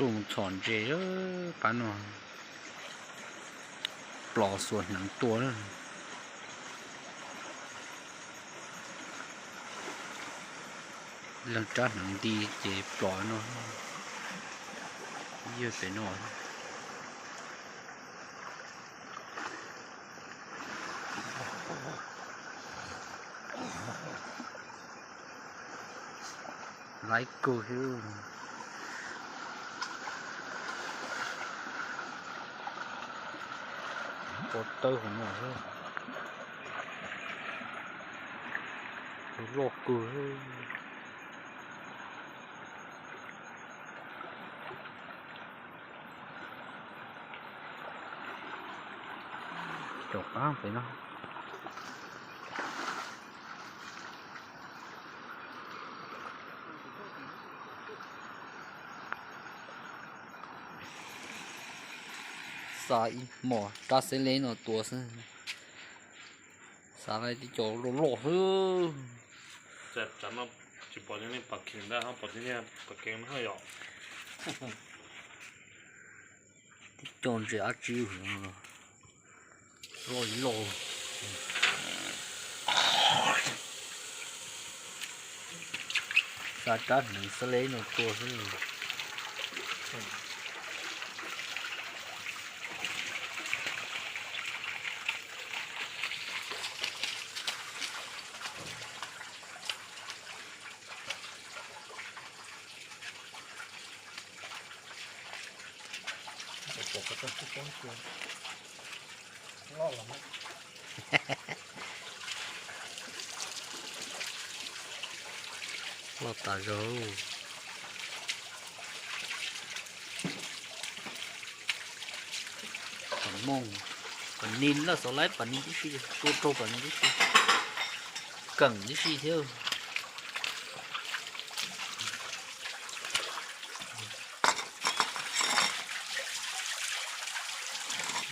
Tuaj mus txhom ntses pab no, plos xuas hneev tua na. Leej rab hneev nti ces plos no, yog pem no. Laib kawg thiab. Pov tawb hauv no thiab. Loj kawg. Caum qab pem no. Xa ib hmos rab xeb leb no tua xwb. Xav laij tib co loj loj xwb. Tsis pom cov niag pas khees ntag, pom cov niag pas khees no yom. Tib co ntses dab tsi loj li loj. Xa rab hneev xeb leb no tua xwb. Loj tas zog. Pam mooj, pam nis lawm, xov laib pam nis tib si, tua raug pam nis tib si, keem tib si thiab.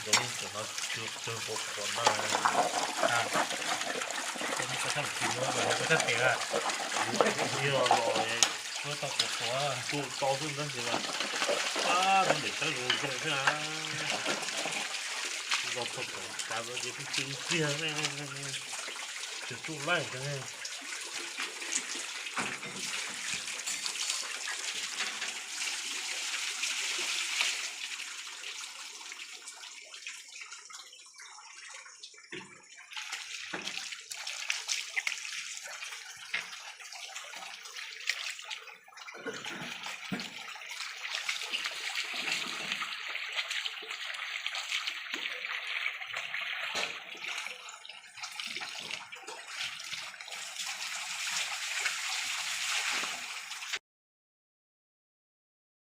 Los, los, los, tau xwb ntag sis mas, pab, lub ntiam saib zoo zoo thiab na. Los txog tom kav ces pheej txi ntxiag ne, tsis tsuj laij ntag ne.